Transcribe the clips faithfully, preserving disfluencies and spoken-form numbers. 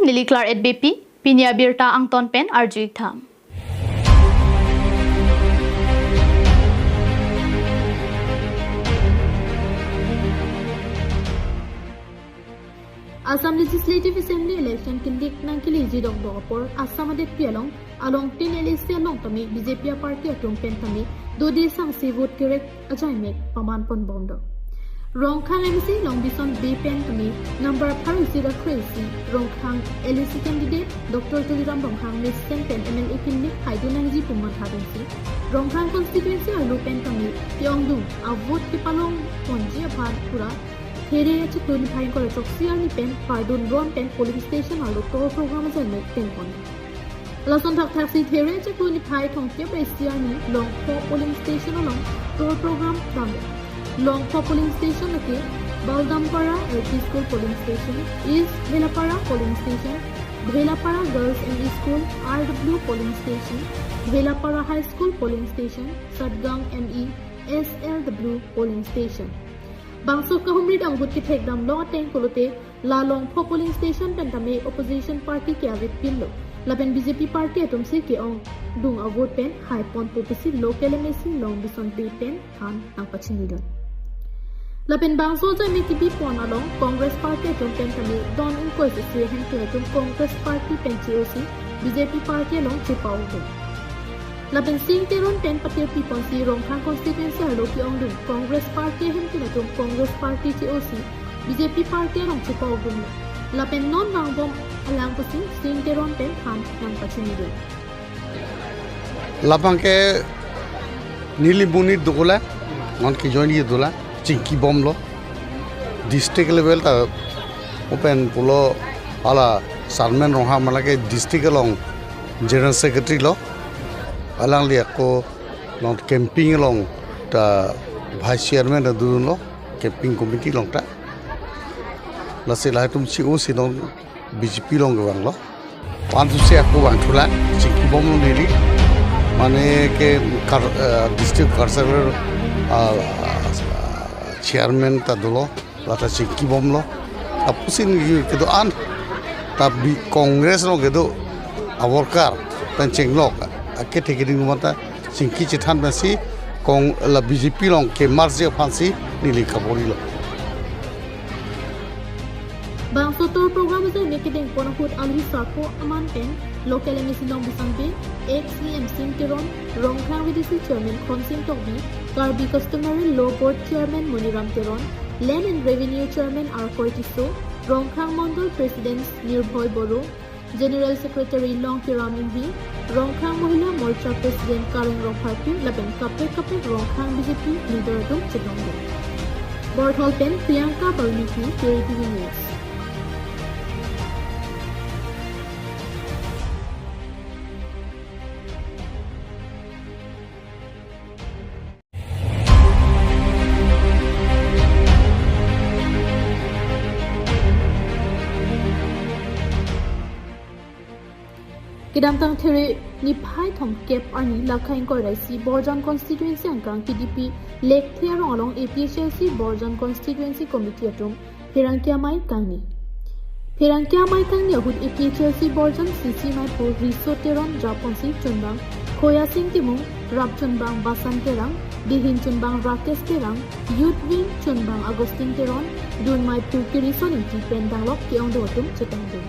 Neli Claret Beypi, pini abirta angton pen arju-ik tha. Assam Legislative Assembly election kindik nangkeleji dokdok apor Assam adetpi along along tin L A C along tame B J P aparty atum pen tame dode sangse vote kerek ajaimek paman ponbom do. Rongkhang M A C Longbison Bey pen tame number pharo isi ra kre-isi Rongkhang L A C candidate Doctor Tuliram Ronghang mesen pen M L A kindik haidun nangji pu matha dunsi Rongkhang constituency arlo pen tame ke-ongdung a vote kepalong ponji aphan pura There achiklo niphai ingkoi ra throksi arni pen Pardun Ron pen polling station arlo tour program ajaimek tengpon. Lason thakthaksi There achiklo niphai thomkep ra isi arni Longpho polling station along tour program damlo. Longpho polling station lake Baldampara L P School polling station, East Bhelapara polling station, Bhelapara Girls M E School R W polling station, Bhelapara High School polling station, Satgaon M E S L W polling station. Bangso kahumri dang vote kethekdam long ateng pulote la Longpho polling station pen tame opposition party ke-avepinlo. Lapen B J P party atum si ke-ongdung a vote pen haiponpo pusi local M A C Longbison Bey pen than nangpachinidun. Lapen bangso ajaimek kebipon along Congress party atum pen tame don ingkoi sese hemtun atum Congress party pen che-osi B J P party along chepa-ongdun. Lapen Sing Teron pen patirpi ponsi Rongkhang constituency arlo ke-ongdung Congress party ahemtun atum Congress party che-osi B J P party along chepa-ongdunlo. Lapen non vangbom alang pusi Sing Teron pen than nangpachinidun. Labang ke neli monit dokok la, non ke join ye dola, chingkibomlo. District level ta open pulo hala Sarmen Ronghang malake district along general secretary lo. Alangli ako non campaign along ta vice chairman ta dunlo, campaign committee along ta. Lasi lahai atum che-osi non B J P along kevanglo. Ansi ako vangthulang, chingkibomlo neli. Mane ke kar-, eh, district cultural, ah, chairman ta dolo, lata chingkibomlo. Lapusi neli kedo-an, ta bi Congress along kedo a worker pen chenglok, akethe keding mata chingki chethan pensi kong la B J P along ke-merge aphansi neli kaborilo. Bangso tour program ajaimek kedengpon ahut alohi sarpo aman pen local M A C Longbison Bey, ex E M Sing Teron, Rongkhang V D C chairman Khonsing Tokbi, Karbi Customary Law Board chairman Moniram Teron, Land and Revenue chairman Arkoi Tisso, Rongkhang Mondol president Nirbhoy Boro, General Secretary Longkiram Ingvi, Rongkhang Mohila Morcha President Kareng Rongpharpi lapen kaprek kaprek Rongkhang B J P leader atum chetongdun. Borthol pen Priyanka Balmiki, K T V News. Kedamtang There niphai thomkep arni lakha ingkoi ra isi Borjan constituency angkang K D P Lekthe arong along A P H L C Borjan constituency committee atum pherangke amei kangni. Pherangke amei kangni ahut A P H L C Borjan C C meiphu Riso Teron japonsi chunbang Khoya Sing Timung, rap chunbang Basan Terang, dihin chunbang Rakesh Terang, youth wing chunbang Augustine Teron, dun meiphu Kirison Ingti pen danglok ke-ongdung atum chetongdun.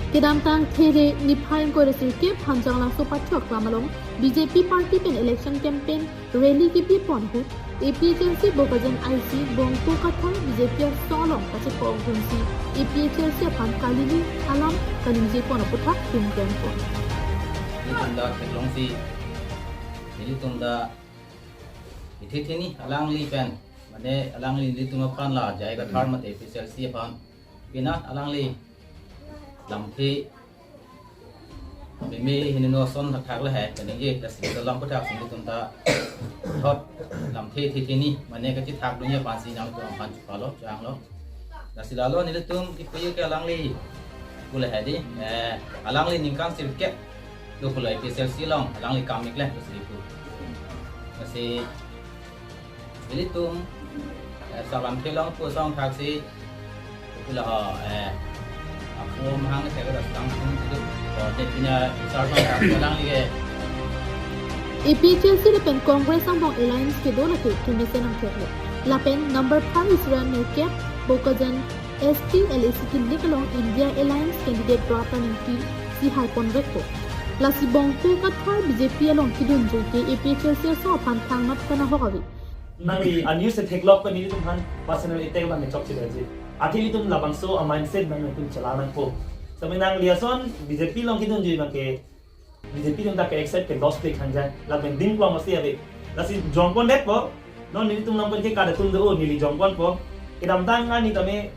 Kedamtang There niphai ingkoi ra sirkep Hanjanglangso pathu aklam along B J P party pen election campaign rally kebipon ahut A P H L C Bokajan I C Bongpo Kathar B J P asong along kachepa-ongdunsi A P H L C aphan kalili alam kalingjepon aputhak pingkrempon. Nelitum ta theklongsi, nelitum ta ithi thini alangli pen, mane alangli nelitum aphan la J I Kathar mate A P H L C aphan, pina alangli lamthe meme hini no ason thakthak lahai kaningje, lasi dolang aputhak si nelitum ta thot lamthe ithi thini mane kachethakdunji aphansi nangtum aphan chupalo, changlo. Lasi lalo nelitum kipu ke alangli pu lahai di, eh, alangli ningkan sirkep do pulo A P H L C along alangli kam-ik le pusi pu. Lasi ilitum, eh, salam thelong pu asong thaksi, pu la ho, eh, Ako mahang ke saya sudah sedang sini itu, oh, dia punya besar bang, bilang dia. A P H L C lapen Congress angbong alliance kedo lake kemesen angthek lo. Lapen number pharo isi ra nerkep Bokajan S T L A C kilik along India Alliance candidate rap aningpi si haipon vekpo. Lasi bongpo Kathar B J P along kedunjui ke A P H L C aso aphan thangnat kanahok ave. Nangli a-news theklok pen nelitum aphan personal attack abang chokche dei. Athe nelitum labangso a-mindset abang nelitum chelangpo. Sami nangli ason B J P along kedunjui abang ke B J P atum ta ke-accept ke loss play khang jai. Lapen ding plong masi ave. Lasi jongpon detpo. Non nelitum along pen ke kada atum do, neli jongponpo. Kedamtang arni tame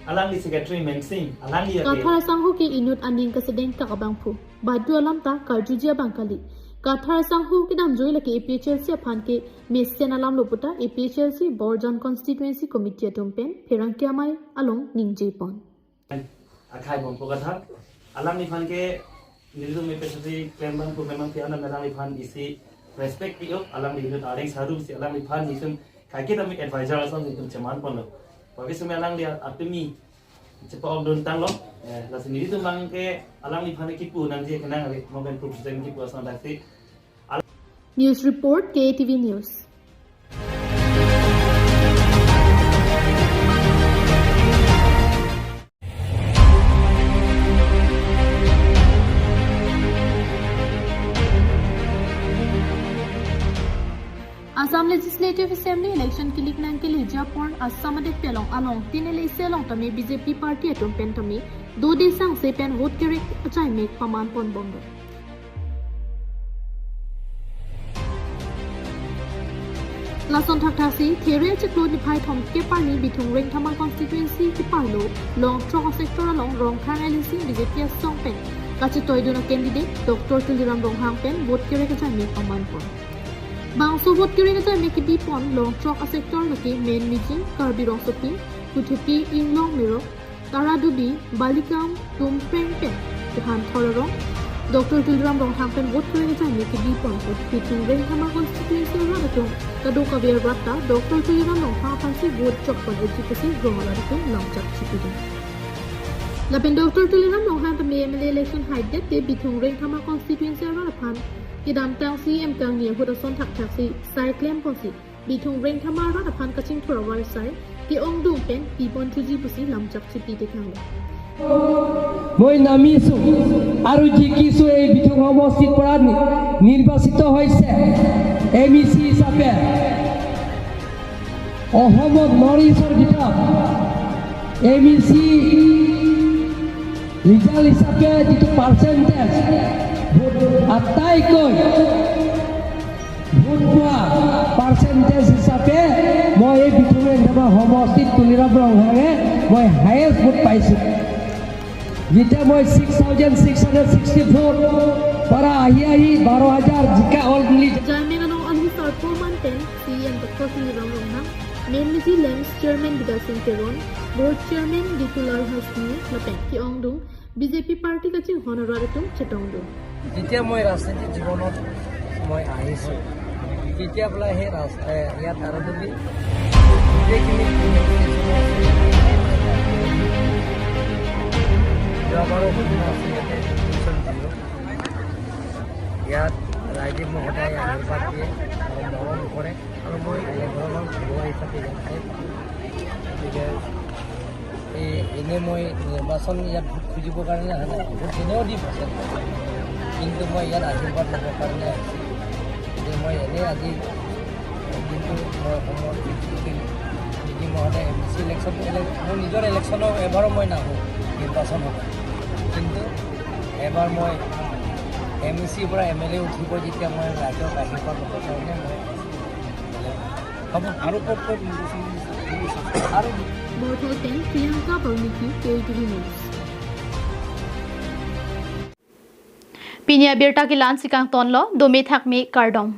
alangli secretary Mensing, alangli ake. Kathar asangho ke inut aning kesedeng kak abangphu. Badu alam ta karjuji abang kali. Kathar asangho kedamjui lake A P H L C aphan kemesen alam lo puta A P H L C Borjan Constituency Committee atum pen pherangke amei along ningjepon. Akhai bongpo Kathar. Alangliphan ke nelitum A P H L C klembangphu memang tiana alangliphan isi respect pi-o, alangli inut areng saru si alangliphan nelitum kaike tame advisor ason nelitum chemanponlo. Bagi sumi alangli atumi chepa-ok dun tanglo. Eh, lasi nelitum abang ke alangliphan kipu nangji kenang ave, mo pen proof sem kipu ason daksi. News report, K A T V News. Assam Legislative Assembly election kilik nangkeleji apor Assam adetpi along along tin L A C along tame B J P party atum pen tame dode sangse pen vote kerek achaime pamanpon bomlo. Lason thakthaksi, There achiklo niphai thomkep arni Bithung Rengthama constituency keparlo Longthrok sector along Rongkhang L A C B J P asong pen kachetoidun a-candidate Doctor Tuliram Ronghang pen vote kerek achaime pamanpon. Bangso vote kerek achaime kebipon Longthrok sector lake Menmiji, Karbi Rongsopi, Kuthupi, Inglong Merok, Taradubi, Balikang, Tumpreng pen kephan thor arong Doctor Tuliram Ronghang pen vote kerek achaime kebipon. Bithung Rengthama constituency arat atum kadokave arat ta Doctor Tuliram Ronghang aphansi vote chokpon ejipisi rong arat atum lamchak chipidun. Lapen Doctor Tuliram Ronghang tame M L A election haidet te Bithung Rengthama constituency arat aphan kedamtang C E M kangni ahut ason thakthaksi sai klemponsi Bithung Rengthama arat aphan kachingthur avarsai ke-ongdung pen pipon thuji pusi lamchak chipi tekanglo. মই নামিছো আৰু জিকিছো এই বিথুং সমষ্টিৰ পৰা নি-, নিৰ্বাচিত হৈছে এম ই চি হিচাপে। অসমত নৰ্থ ইষ্টৰ ভিতৰত এম ই চি ৰিজাল্ট হিচাপে যিটো পাৰ্চেণ্টেজ ভোট আটাইতকৈ ভোট পোৱা পাৰ্চেণ্টেজ হিচাপে মই এই বিথুং ৰেংধামা সমষ্টিত তুলিৰাম ৰংহাঙে মই হায়েষ্ট ভোট পাইছোঁ। যেতিয়া মই six thousand six hundred sixty four পৰা আহি আহি বাৰ হাজাৰ জিকা অল বুলি Jaime along alhi sarpo manten C E M Doctor Tuliram Ronghang, Menmiji LAMPS Chairman Bidya Singh Teron, Board Chairman Ditulal Hasnu lapen ke-ongdung B J P party kachinghon arat atum chetongdun. যেতিয়া মই ৰাজনীতি জীৱনত মই আহিছোঁ, তেতিয়া বোলে সেই ৰাজ-, এ, ইয়াত আৰম্ভণি গোটেইখিনি যোৱাবাৰো ঘটনা আছে ইয়াতে। ইয়াত ৰাইজে মোক সদায় আশীৰ্বাদ দিয়ে আৰু মৰম কৰে আৰু মই এঘৰৰ ঘৰুৱা হিচাপে ইয়াত আছোঁ। গতিকে এই এনে মই নিৰ্বাচন ইয়াত ভোট খুজিবৰ কাৰণে অহা নাই, ভোট এনেও দিম, কিন্তু মই ইয়াত আশীৰ্বাদ ল'বৰ কাৰণে আহিছোঁ। গতিকে মই এনেই আজি কিন্তু মই অসমৰ নিকি মহোদয় এম ই চি ইলেকশ্যন, ইলে-, মোৰ নিজৰ ইলেকশ্যনৰ এবাৰো মই নাহোঁ নিৰ্বাচন হ'ব, কিন্তু এবাৰ মই এম ই চিৰ পৰা এম এল এ উঠিব, যেতিয়া মই ৰাইজৰ আশীৰ্বাদ ল'বৰ কাৰণে মই হ'ব। আৰু ক'ত ক'ত নিৰ্বাচন আৰু Borthoten Priyanka Balmiki, K A T V News. Pini abirta ke la-ansi kangtonlo, dome thakme kardom.